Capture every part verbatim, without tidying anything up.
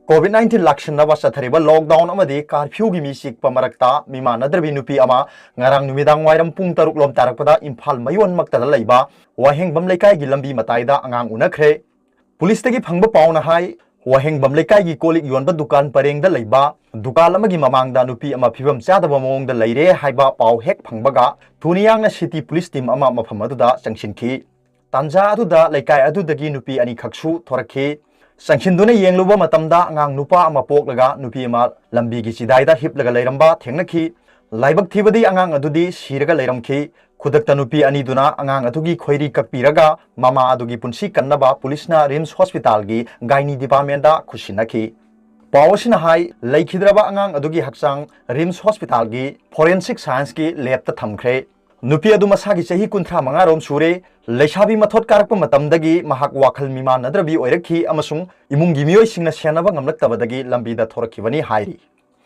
COVID nineteen ꯂꯥꯛꯁꯤꯟꯅꯕ ꯆꯠꯊꯔꯤꯕ lockdown ꯑꯃꯗꯤ curfewꯒꯤ ꯃꯤ ꯆꯤꯛꯄ ꯃꯔꯛꯇ ꯃꯤꯃꯥꯟꯅꯗ꯭ꯔꯕꯤ ꯅꯨꯄꯤ ꯑꯃ ꯉꯔꯥꯡ ꯅꯨꯃꯤꯗꯥꯡ ꯋꯥꯏꯔꯝ ꯄꯨꯡ ꯇꯔꯨꯛ ꯂꯣꯝ ꯇꯥꯔꯛꯄꯗ ꯏꯝꯐꯥꯜ ꯃꯌꯣꯟꯃꯛꯇꯗ ꯂꯩꯕ ꯋꯥꯍꯦꯡꯕꯝ ꯂꯩꯀꯥꯏꯒꯤ ꯂꯝꯕꯤ ꯃꯇꯥꯏꯗ ꯑꯉꯥꯡ ꯎꯅꯈ꯭ꯔꯦ꯫ ꯄꯨꯂꯤꯁꯇꯒꯤ ꯐꯪꯕ ꯄꯥꯎꯅ ꯍꯥꯏ, ꯋꯥꯍꯦꯡꯕꯝ ꯂꯩꯀꯥꯏꯒꯤ ꯀꯣꯜ ꯂꯤꯛ ꯌꯣꯟꯕ ꯗꯨꯀꯥꯟ ꯄꯔꯦꯡꯗ ꯂꯩꯕ ꯗꯨꯀꯥꯟ ꯑꯃꯒꯤ ꯃꯃꯥꯡꯗ ꯅꯨꯄꯤ ꯑꯃ ꯐꯤꯕꯝ ꯆꯥꯗꯕ ꯃꯑꯣꯡꯗ ꯂꯩꯔꯦ ꯍꯥꯏꯕ ꯄꯥꯎ ꯍꯦꯛ ꯐꯪꯕꯒ ꯊꯨꯅ ꯌꯥꯡꯅ city police team ꯑꯃ ꯃꯐꯝ ꯑꯗꯨꯗ ꯆꯪꯁꯤꯟꯈꯤ꯫ ꯇꯥꯟꯖꯥ ꯑꯗꯨꯗ ꯂꯩꯀꯥꯏ ꯑꯗꯨꯗꯒꯤ ꯅꯨꯄꯤ ꯑꯅꯤꯈꯛꯁꯨ ꯊꯣꯔꯛꯈꯤ꯫ ꯆꯪꯁꯤꯟꯗꯨꯅ ꯌꯦꯡꯂꯨꯕ ꯃꯇꯝꯗ ꯑꯉꯥꯡ ꯅꯨꯄꯥ ꯑꯃ ꯄꯣꯛꯂꯒ ꯅꯨꯄꯤ ꯑꯃ ꯂꯝꯕꯤꯒꯤ ꯆꯤꯗꯥꯏꯗ ꯍꯤꯞꯂꯒ ꯂꯩꯔꯝꯕ ꯊꯦꯡꯅꯈꯤ꯫ ꯂꯥꯏꯕꯛ ꯊꯤꯕꯗꯤ ꯑꯉꯥꯡ ꯑꯗꯨꯗꯤ ꯁꯤꯔꯒ ꯂꯩꯔꯝꯈꯤ꯫ ꯈꯨꯗꯛꯇ ꯅꯨꯄꯤ ꯑꯅꯤꯗꯨꯅ ꯑꯉꯥꯡ ꯑꯗꯨꯒꯤ ꯈꯣꯏꯔꯤ ꯀꯛꯄꯤꯔꯒ ꯃꯃꯥ ꯑꯗꯨꯒꯤ ꯄꯨꯟꯁꯤ ꯀꯟꯅꯕ ꯄꯨꯂꯤꯁꯅ RIMS hospitalꯒꯤ gynae departmentꯗ ꯈꯨꯠꯁꯤꯟꯅꯈꯤ꯫ ꯄꯥꯎ ꯑꯁꯤꯅ ꯍꯥꯏ, ꯂꯩꯈꯤꯗ꯭ꯔꯕ ꯑꯉꯥꯡ ꯑꯗꯨꯒꯤ ꯍꯛꯆꯥꯡ RIMS hospitalꯒꯤ forensic scienceꯀꯤ labꯇ ꯊꯝꯈ꯭ꯔꯦ꯫ ꯅꯨꯄꯤ ꯑꯗꯨ ꯃꯁꯥꯒꯤ ꯆꯍꯤ ꯀꯨꯟꯊ꯭ꯔꯥ ꯃꯉꯥ ꯔꯣꯝ ꯁꯨꯔꯦ꯫ ꯂꯩꯁꯥꯕꯤ ꯃꯊꯣꯠ ꯀꯥꯔꯛꯄ ꯃꯇꯝꯗꯒꯤ ꯃꯍꯥꯛ ꯋꯥꯈꯜ ꯃꯤꯃꯥꯟꯅꯗ꯭ꯔꯕꯤ ꯑꯣꯏꯔꯛꯈꯤ ꯑꯃꯁꯨꯡ ꯏꯃꯨꯡꯒꯤ ꯃꯤꯑꯣꯏꯁꯤꯡꯅ ꯁꯦꯟꯅꯕ ꯉꯝꯂꯛꯇꯕꯗꯒꯤ ꯂꯝꯕꯤꯗ ꯊꯣꯔꯛꯈꯤꯕꯅꯤ ꯍꯥꯏꯔꯤ꯫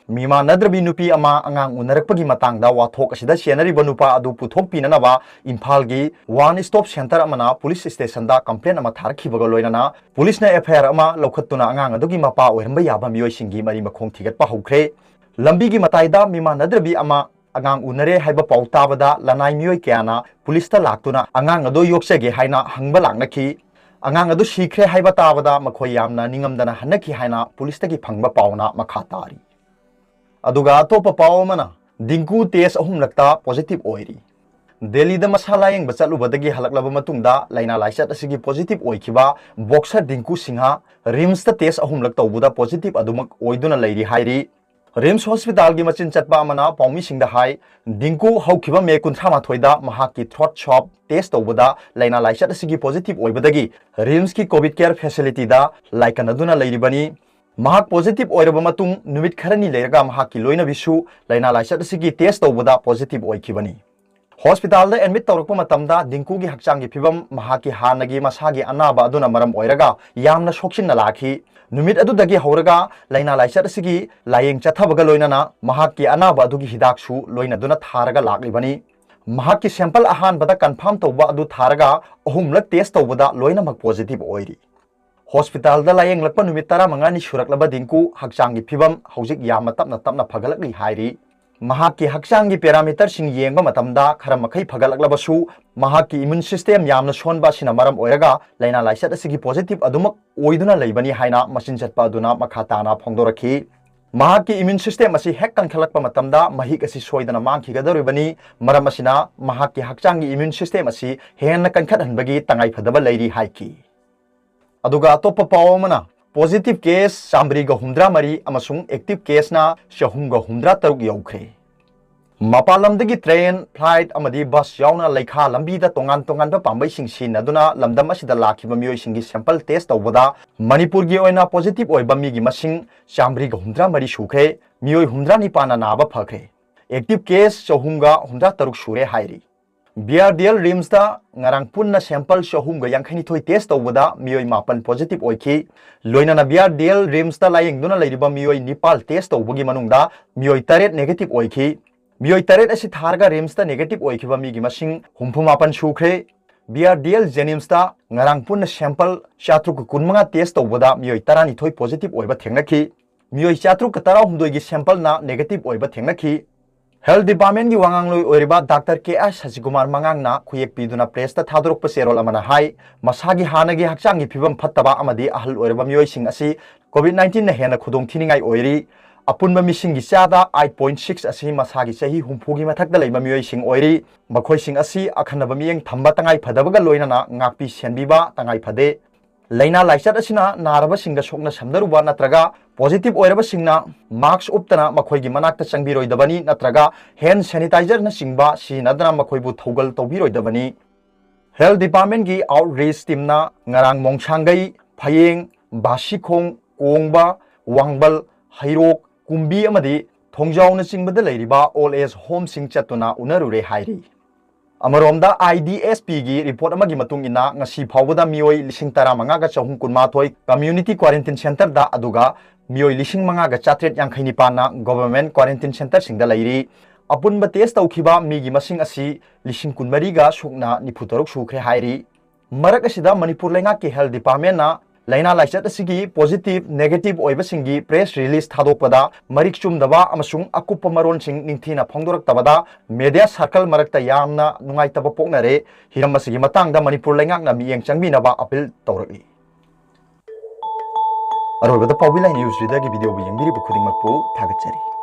ꯃꯤꯃꯥꯟꯅꯗ꯭ꯔꯕꯤ ꯅꯨꯄꯤ ꯑꯃ ꯑꯉꯥꯡ ꯎꯅꯔꯛꯄꯒꯤ ꯃꯇꯥꯡꯗ ꯋꯥꯊꯣꯛ ꯑꯁꯤꯗ ꯆꯦꯟꯅꯔꯤꯕ ꯅꯨꯄꯥ ꯑꯗꯨ ꯄꯨꯊꯣꯛꯄꯤꯅꯅꯕ ꯏꯝꯐꯥꯜꯒꯤ One Stop Centre ꯑꯃꯅ police stationꯗ complaint ꯑꯃ ꯊꯥꯔꯛꯈꯤꯕꯒ ꯂꯣꯏꯅꯅ ꯄꯨꯂꯤꯁꯅ FIR ꯑꯃ ꯂꯧꯈꯠꯇꯨꯅ ꯑꯉꯥꯡ ꯑꯗꯨꯒꯤ ꯃꯄꯥ ꯑꯣꯏꯔꯝꯕ ꯌꯥꯕ ꯃꯤꯑꯣꯏꯁꯤꯡꯒꯤ ꯃꯔꯤ ꯃꯈꯣꯡ ꯊꯤꯒꯠꯄ ꯍꯧꯈ꯭ꯔꯦ꯫ ꯂꯝꯕꯤꯒꯤ ꯃꯇꯥꯏꯗ ꯃꯤꯃꯥꯟꯅꯗ꯭ꯔꯕꯤ ꯑꯃ ꯑꯉꯥꯡ ꯎꯅꯔꯦ ꯍꯥꯏꯕ ꯄꯥꯎ ꯇꯥꯕꯗ ꯂꯅꯥꯏ ꯃꯤꯑꯣꯏ ꯀꯌꯥꯅ ꯄꯨꯂꯤꯁꯇ ꯂꯥꯛꯇꯨꯅ ꯑꯉꯥꯡ ꯑꯗꯨ ꯌꯣꯛꯆꯒꯦ ꯍꯥꯏꯅ ꯍꯪꯕ ꯂꯥꯛꯅꯈꯤ꯫ ꯑꯉꯥꯡ ꯑꯗꯨ ꯁꯤꯈ꯭ꯔꯦ ꯍꯥꯏꯕ ꯇꯥꯕꯗ ꯃꯈꯣꯏ ꯌꯥꯝꯅ ꯅꯤꯡꯉꯝꯗꯅ ꯍꯟꯅꯈꯤ ꯍꯥꯏꯅ ꯄꯨꯂꯤꯁꯇꯒꯤ ꯐꯪꯕ ꯄꯥꯎꯅ ꯃꯈꯥ ꯇꯥꯔꯤ꯫ ꯑꯗꯨꯒ ꯑꯇꯣꯞꯄ ꯄꯥꯎ ꯑꯃꯅ, ꯗꯤꯡꯀꯨ test ꯑꯍꯨꯝꯂꯛꯇ positive ꯑꯣꯏꯔꯤ꯫ ꯗꯦꯜꯂꯤꯗ ꯃꯁꯥ ꯂꯥꯌꯦꯡꯕ ꯆꯠꯂꯨꯕꯗꯒꯤ ꯍꯜꯂꯛꯂꯕ ꯃꯇꯨꯡꯗ ꯂꯥꯏꯅꯥ ꯂꯥꯏꯆꯠ ꯑꯁꯤꯒꯤ positive ꯑꯣꯏꯈꯤꯕ boxer ꯗꯤꯡꯀꯨ ꯁꯤꯡꯍ RIMSꯇ test ꯑꯍꯨꯝꯂꯛ ꯇꯧꯕꯗ positive ꯑꯗꯨꯃꯛ ꯑꯣꯏꯗꯨꯅ ꯂꯩꯔꯤ ꯍꯥꯏꯔꯤ꯫ RIMS hospitalꯒꯤ ꯃꯆꯤꯟ ꯆꯠꯄ ꯑꯃꯅ ꯄꯥꯎꯃꯤꯁꯤꯡꯗ ꯍꯥꯏ, ꯗꯤꯡꯀꯨ ꯍꯧꯈꯤꯕ ꯃꯦ ꯀꯨꯟꯊ꯭ꯔꯥ ꯃꯥꯊꯣꯏꯗ ꯃꯍꯥꯛꯀꯤ throat swab test ꯇꯧꯕꯗ ꯂꯥꯏꯅꯥ ꯂꯥꯏꯆꯠ ꯑꯁꯤꯒꯤ positive ꯑꯣꯏꯕꯗꯒꯤ RIMSꯀꯤ COVID care facilityꯗ ꯂꯥꯏꯀꯠꯅꯗꯨꯅ ꯂꯩꯔꯤꯕꯅꯤ꯫ ꯃꯍꯥꯛ positive ꯑꯣꯏꯔꯕ ꯃꯇꯨꯡ ꯅꯨꯃꯤꯠ ꯈꯔꯅꯤ ꯂꯩꯔꯒ ꯃꯍꯥꯛꯀꯤ ꯂꯣꯏꯅꯕꯤꯁꯨ ꯂꯥꯏꯅꯥ ꯂꯥꯏꯆꯠ ꯑꯁꯤꯒꯤ test ꯇꯧꯕꯗ positive ꯑꯣꯏꯈꯤꯕꯅꯤ꯫ Hospitalꯗ admit ꯇꯧꯔꯛꯄ ꯃꯇꯝꯗ ꯗꯤꯡꯀꯨꯒꯤ ꯍꯛꯆꯥꯡꯒꯤ ꯐꯤꯕꯝ, ꯃꯍꯥꯛꯀꯤ ꯍꯥꯟꯅꯒꯤ ꯃꯁꯥꯒꯤ ꯑꯅꯥꯕ ꯑꯗꯨꯅ ꯃꯔꯝ ꯑꯣꯏꯔꯒ ꯌꯥꯝꯅ ꯁꯣꯛꯆꯤꯟꯅ ꯂꯥꯛꯈꯤ꯫ ꯅꯨꯃꯤꯠ ꯑꯗꯨꯗꯒꯤ ꯍꯧꯔꯒ ꯂꯥꯏꯅꯥ ꯂꯥꯏꯆꯠ ꯑꯁꯤꯒꯤ ꯂꯥꯌꯦꯡ ꯆꯠꯊꯕꯒ ꯂꯣꯏꯅꯅ ꯃꯍꯥꯛꯀꯤ ꯑꯅꯥꯕ ꯑꯗꯨꯒꯤ ꯍꯤꯗꯥꯛꯁꯨ ꯂꯣꯏꯅꯗꯨꯅ ꯊꯥꯔꯒ ꯂꯥꯛꯂꯤꯕꯅꯤ꯫ ꯃꯍꯥꯛꯀꯤ sample ꯑꯍꯥꯟꯕꯗ confirm ꯇꯧꯕ ꯑꯗꯨ ꯊꯥꯔꯒ ꯑꯍꯨꯝꯂꯛ test ꯇꯧꯕꯗ ꯂꯣꯏꯅꯃꯛ positive ꯑꯣꯏꯔꯤ꯫ ꯍꯣꯁꯄꯤꯇꯥꯜꯗ ꯂꯥꯌꯦꯡꯂꯛꯄ ꯅꯨꯃꯤꯠ ꯇꯔꯥꯃꯉꯥꯅꯤ ꯁꯨꯔꯛꯂꯕ ꯗꯤꯡꯀꯨ ꯍꯛꯆꯥꯡꯒꯤ ꯐꯤꯕꯝ ꯍꯧꯖꯤꯛ ꯌꯥꯝꯅ ꯇꯞꯅ ꯇꯞꯅ ꯐꯒꯠꯂꯛꯂꯤ ꯍꯥꯏꯔꯤ꯫ ꯃꯍꯥꯛꯀꯤ ꯍꯛꯆꯥꯡꯒꯤ ꯄꯦꯔꯥꯃꯤꯇꯔꯁꯤꯡ ꯌꯦꯡꯕ ꯃꯇꯝꯗ ꯈꯔ ꯃꯈꯩ ꯐꯒꯠꯂꯛꯂꯕꯁꯨ, ꯃꯍꯥꯛꯀꯤ ꯏꯃ꯭ꯌꯨꯟ ꯁꯤꯁꯇꯦꯝ ꯌꯥꯝꯅ ꯁꯣꯟꯕ ꯑꯁꯤꯅ ꯃꯔꯝ ꯑꯣꯏꯔꯒ ꯂꯥꯏꯅꯥ ꯂꯥꯏꯆꯠ ꯑꯁꯤꯒꯤ ꯄꯣꯖꯤꯇꯤꯚ ꯑꯗꯨꯃꯛ ꯑꯣꯏꯗꯨꯅ ꯂꯩꯕꯅꯤ ꯍꯥꯏꯅ ꯃꯆꯤꯟ ꯆꯠꯄ ꯑꯗꯨꯅ ꯃꯈꯥ ꯇꯥꯅ ꯐꯣꯡꯗꯣꯔꯛꯈꯤ꯫ ꯃꯍꯥꯛꯀꯤ ꯏꯃ꯭ꯌꯨꯟ ꯁꯤꯁꯇꯦꯝ ꯑꯁꯤ ꯍꯦꯛ ꯀꯟꯈꯠꯂꯛꯄ ꯃꯇꯝꯗ ꯃꯍꯤꯛ ꯑꯁꯤ ꯁꯣꯏꯗꯅ ꯃꯥꯡꯈꯤꯒꯗꯧꯔꯤꯕꯅꯤ, ꯃꯔꯝ ꯑꯁꯤꯅ ꯃꯍꯥꯛꯀꯤ ꯍꯛꯆꯥꯡꯒꯤ ꯏꯃ꯭ꯌꯨꯟ ꯁꯤꯁꯇꯦꯝ ꯑꯁꯤ ꯍꯦꯟꯅ ꯀꯟꯈꯠꯍꯟꯕꯒꯤ ꯇꯉꯥꯏꯐꯗꯕ ꯂꯩꯔꯤ ꯍꯥꯏꯈꯤ꯫ ꯑꯗꯨꯒ ꯑꯇꯣꯞꯄ ꯄꯥꯎ ꯑꯃꯅ, ꯄꯣꯖꯤꯇꯤꯚ ꯀꯦꯁ ꯆꯥꯃꯔꯤꯒ ꯍꯨꯝꯗ꯭ꯔꯥ ꯃꯔꯤ ꯑꯃꯁꯨꯡ ꯑꯦꯛꯇꯤꯚ ꯀꯦꯁꯅ ꯆꯍꯨꯝꯒ ꯍꯨꯝꯗ꯭ꯔꯥ ꯇꯔꯨꯛ ꯌꯧꯈ꯭ꯔꯦ꯫ ꯃꯄꯥꯟ ꯂꯝꯗꯒꯤ ꯇ꯭ꯔꯦꯟ, ꯐ꯭ꯂꯥꯏꯠ ꯑꯃꯗꯤ ꯕꯁ ꯌꯥꯎꯅ ꯂꯩꯈꯥ ꯂꯝꯕꯤꯗ ꯇꯣꯉꯥꯟ ꯇꯣꯉꯥꯟꯕ ꯄꯥꯝꯕꯩꯁꯤꯡ ꯁꯤꯖꯤꯟꯅꯗꯨꯅ ꯂꯝꯗꯝ ꯑꯁꯤꯗ ꯂꯥꯛꯈꯤꯕ ꯃꯤꯑꯣꯏꯁꯤꯡꯒꯤ ꯁꯦꯝꯄꯜ ꯇꯦꯁ ꯇꯧꯕꯗ ꯃꯅꯤꯄꯨꯔꯒꯤ ꯑꯣꯏꯅ ꯄꯣꯖꯤꯇꯤꯚ ꯑꯣꯏꯕ ꯃꯤꯒꯤ ꯃꯁꯤꯡ ꯆꯥꯃꯔꯤꯒ ꯍꯨꯝꯗ꯭ꯔꯥ ꯃꯔꯤ ꯁꯨꯈ꯭ꯔꯦ꯫ ꯃꯤꯑꯣꯏ ꯍꯨꯝꯗ꯭ꯔꯥ ꯅꯤꯄꯥꯟꯅ ꯅꯥꯕ ꯐꯈ꯭ꯔꯦ꯫ ꯑꯦꯛꯇꯤꯚ ꯀꯦꯁ ꯆꯍꯨꯝꯒ ꯍꯨꯝꯗ꯭ꯔꯥ ꯇꯔꯨꯛ ꯁꯨꯔꯦ ꯍꯥꯏꯔꯤ꯫ ꯕꯤ ꯑꯥꯔ ꯗꯤ ꯑꯦꯜ ꯔꯤꯝꯁꯇ ꯉꯔꯥꯡ ꯄꯨꯟꯅ ꯁꯦꯝꯄꯜ ꯆꯍꯨꯝꯒ ꯌꯥꯡꯈꯩ ꯅꯤꯊꯣꯏ ꯇꯦꯁ ꯇꯧꯕꯗ ꯃꯤꯑꯣꯏ ꯃꯥꯄꯟ ꯄꯣꯖꯤꯇꯤꯚ ꯑꯣꯏꯈꯤ꯫ ꯂꯣꯏꯅꯅ ꯕꯤ ꯑꯥꯔ ꯗꯤ ꯑꯦꯜ ꯔꯤꯝꯁꯇ ꯂꯥꯌꯦꯡꯗꯨꯅ ꯂꯩꯔꯤꯕ ꯃꯤꯑꯣꯏ ꯅꯤꯄꯥꯜ ꯇꯦꯁ ꯇꯧꯕꯒꯤ ꯃꯅꯨꯡꯗ ꯃꯤꯑꯣꯏ ꯇꯔꯦꯠ ꯅꯦꯒꯦꯇꯤꯚ ꯑꯣꯏꯈꯤ꯫ ꯃꯤꯑꯣꯏ ꯇꯔꯦꯠ ꯑꯁꯤ ꯊꯥꯔꯒ ꯔꯤꯝꯁꯇ ꯅꯦꯒꯦꯇꯤꯚ ꯑꯣꯏꯈꯤꯕ ꯃꯤꯒꯤ ꯃꯁꯤꯡ ꯍꯨꯝꯐꯨ ꯃꯥꯄꯟ ꯁꯨꯈ꯭ꯔꯦ꯫ ꯕꯤ ꯑꯥꯔ ꯗꯤ ꯑꯦꯜ ꯖꯦꯅꯤꯝꯁꯇ ꯉꯔꯥꯡ ꯄꯨꯟꯅ ꯁꯦꯝꯄꯜ ꯆꯥꯇ꯭ꯔꯨꯛꯀ ꯀꯨꯟꯃꯉꯥ ꯇꯦꯁ ꯇꯧꯕꯗ ꯃꯤꯑꯣꯏ ꯇꯔꯥꯅꯤꯊꯣꯏ ꯄꯣꯖꯤꯇꯤꯚ ꯑꯣꯏꯕ ꯊꯦꯡꯅꯈꯤ꯫ ꯃꯤꯑꯣꯏ ꯆꯥꯇ꯭ꯔꯨꯛꯀ ꯇꯔꯥꯍꯨꯝꯗꯣꯏꯒꯤ ꯁꯦꯝꯄꯜꯅ ꯅꯦꯒꯦꯇꯤꯚ ꯑꯣꯏꯕ ꯊꯦꯡꯅꯈꯤ꯫ ꯍꯦꯜꯊ ꯗꯤꯄꯥꯔꯠꯃꯦꯟꯒꯤ ꯋꯥꯉꯥꯡꯂꯣꯏ ꯑꯣꯏꯔꯤꯕ ꯗꯥꯛꯇꯔ ꯀꯦ ꯑꯥꯏ ꯁꯁꯤꯀꯨꯃꯥꯔ ꯃꯉꯥꯡꯅ ꯈꯨꯌꯦꯛ ꯄꯤꯗꯨꯅ ꯄ꯭ꯔꯦꯁꯇ ꯊꯥꯗꯣꯔꯛꯄ ꯆꯦꯔꯣꯜ ꯑꯃꯅ ꯍꯥꯏ, ꯃꯁꯥꯒꯤ ꯍꯥꯟꯅꯒꯤ ꯍꯛꯆꯥꯡꯒꯤ ꯐꯤꯕꯝ ꯐꯠꯇꯕ ꯑꯃꯗꯤ ꯑꯍꯜ ꯑꯣꯏꯔꯕ ꯃꯤꯑꯣꯏꯁꯤꯡ ꯑꯁꯤ ꯀꯣꯚꯤꯗ ꯅꯥꯏꯟꯇꯤꯟꯅ ꯍꯦꯟꯅ ꯈꯨꯗꯣꯡꯊꯤꯅꯤꯡꯉꯥꯏ ꯑꯣꯏꯔꯤ꯫ ꯑꯄꯨꯟꯕ ꯃꯤꯁꯤꯡꯒꯤ ꯆꯥꯗ ꯑꯩꯠ ꯄꯣꯏꯟꯠ ꯁꯤꯛꯁ ꯑꯁꯤ ꯃꯁꯥꯒꯤ ꯆꯍꯤ ꯍꯨꯝꯐꯨꯒꯤ ꯃꯊꯛꯇ ꯂꯩꯕ ꯃꯤꯑꯣꯏꯁꯤꯡ ꯑꯣꯏꯔꯤ꯫ ꯃꯈꯣꯏꯁꯤꯡ ꯑꯁꯤ ꯑꯈꯟꯅꯕ ꯃꯤꯠꯌꯦꯡ ꯊꯝꯕ ꯇꯉꯥꯏ ꯐꯗꯕꯒ ꯂꯣꯏꯅꯅ ꯉꯥꯛꯄꯤ ꯁꯦꯟꯕꯤꯕ ꯇꯉꯥꯏ ꯐꯗꯦ꯫ ꯂꯥꯏꯅꯥ ꯂꯥꯏꯆꯠ ꯑꯁꯤꯅ ꯅꯥꯔꯕꯁꯤꯡꯒ ꯁꯣꯛꯅ ꯁꯝꯅꯔꯨꯕ ꯅꯠꯇ꯭ꯔꯒ ꯄꯣꯖꯤꯇꯤꯚ ꯑꯣꯏꯔꯕꯁꯤꯡꯅ ꯃꯥꯁꯛ ꯎꯞꯇꯅ ꯃꯈꯣꯏꯒꯤ ꯃꯅꯥꯛꯇ ꯆꯪꯕꯤꯔꯣꯏꯗꯕꯅꯤ ꯅꯠꯇ꯭ꯔꯒ ꯍꯦꯟ ꯁꯦꯅꯤꯇꯥꯏꯖꯔꯅꯆꯤꯡꯕ ꯁꯤꯖꯤꯟꯅꯗꯅ ꯃꯈꯣꯏꯕꯨ ꯊꯧꯒꯜ ꯇꯧꯕꯤꯔꯣꯏꯗꯕꯅꯤ꯫ ꯍꯦꯜꯊ ꯗꯤꯄꯥꯔꯠꯃꯦꯟꯒꯤ ꯑꯥꯎꯠꯔꯤꯆ ꯇꯤꯝꯅ ꯉꯔꯥꯡ ꯃꯣꯡꯁꯥꯡꯒꯩ, ꯐꯌꯦꯡ, ꯕꯥꯁꯤꯈꯣꯡ, ꯀꯣꯡꯕ, ꯋꯥꯡꯕꯜ, ꯍꯩꯔꯣꯛ, ꯀꯨꯝꯕꯤ ꯑꯃꯗꯤ ꯊꯣꯡꯖꯥꯎꯅꯆꯤꯡꯕꯗ ꯂꯩꯔꯤꯕ ꯑꯣꯜ ꯑꯦꯖ ꯍꯣꯝꯁꯤꯡ ꯆꯠꯇꯨꯅ ꯎꯅꯔꯨꯔꯦ ꯍꯥꯏꯔꯤ꯫ ꯑꯃꯔꯣꯝꯗ, ꯑꯥꯏ ꯗꯤ ꯑꯦꯁ ꯄꯤꯒꯤ ꯔꯤꯄꯣꯔꯠ ꯑꯃꯒꯤ ꯃꯇꯨꯡ ꯏꯟꯅ, ꯉꯁꯤ ꯐꯥꯎꯕꯗ ꯃꯤꯑꯣꯏ ꯂꯤꯁꯤꯡ ꯇꯔꯥꯃꯉꯥꯒ ꯆꯍꯨꯝ ꯀꯨꯟꯃꯥꯊꯣꯏ ꯀꯝꯃ꯭ꯌꯨꯅꯤꯇꯤ ꯀ꯭ꯋꯥꯔꯦꯟꯇꯤꯟ ꯁꯦꯟꯇꯔꯗ, ꯑꯗꯨꯒ ꯃꯤꯑꯣꯏ ꯂꯤꯁꯤꯡ ꯃꯉꯥꯒ ꯆꯥꯇ꯭ꯔꯦꯠ ꯌꯥꯡꯈꯩ ꯅꯤꯄꯥꯟꯅ ꯒꯣꯚꯔꯟꯃꯦꯟꯠ ꯀ꯭ꯋꯥꯔꯦꯟꯇꯤꯟ ꯁꯦꯟꯇꯔꯁꯤꯡꯗ ꯂꯩꯔꯤ꯫ ꯑꯄꯨꯟꯕ ꯇꯦꯁ ꯇꯧꯈꯤꯕ ꯃꯤꯒꯤ ꯃꯁꯤꯡ ꯑꯁꯤ ꯂꯤꯁꯤꯡ ꯀꯨꯟꯃꯔꯤꯒ ꯁꯨꯞꯅ ꯅꯤꯐꯨ ꯇꯔꯨꯛ ꯁꯨꯈ꯭ꯔꯦ ꯍꯥꯏꯔꯤ꯫ ꯃꯔꯛ ꯑꯁꯤꯗ, ꯃꯅꯤꯄꯨꯔ ꯂꯩꯉꯥꯛꯀꯤ ꯍꯦꯜꯊ ꯗꯤꯄꯥꯔꯠꯃꯦꯟꯠꯅ ꯂꯥꯏꯅꯥ ꯂꯥꯏꯆꯠ ꯑꯁꯤꯒꯤ positive, negative ꯑꯣꯏꯕꯁꯤꯡꯒꯤ press release ꯊꯥꯗꯣꯛꯄꯗ ꯃꯔꯤꯛ ꯆꯨꯝꯗꯕ ꯑꯃꯁꯨꯡ ꯑꯀꯨꯞꯄ ꯃꯔꯣꯜꯁꯤꯡ ꯅꯤꯡꯊꯤꯅ ꯐꯣꯡꯗꯣꯔꯛꯇꯕꯗ media circle ꯃꯔꯛꯇ ꯌꯥꯝꯅ ꯅꯨꯡꯉꯥꯏꯇꯕ ꯄꯣꯛꯅꯔꯦ꯫ ꯍꯤꯔꯝ ꯑꯁꯤꯒꯤ ꯃꯇꯥꯡꯗ ꯃꯅꯤꯄꯨꯔ ꯂꯩꯉꯥꯛꯅ ꯃꯤꯠꯌꯦꯡ ꯆꯪꯕꯤꯅꯕ appeal ꯇꯧꯔꯛꯂꯤ꯫ ꯑꯔꯣꯏꯕꯗ ꯄꯥꯎꯕꯤ ꯂꯥꯏ ꯅ꯭ꯌꯨꯁ ꯔꯤꯗꯔꯒꯤ video ꯕꯨ ꯌꯦꯡꯕꯤꯔꯤꯕ ꯈꯨꯗꯤꯡꯃꯛꯄꯨ ꯊꯥꯒꯠꯆꯔꯤ꯫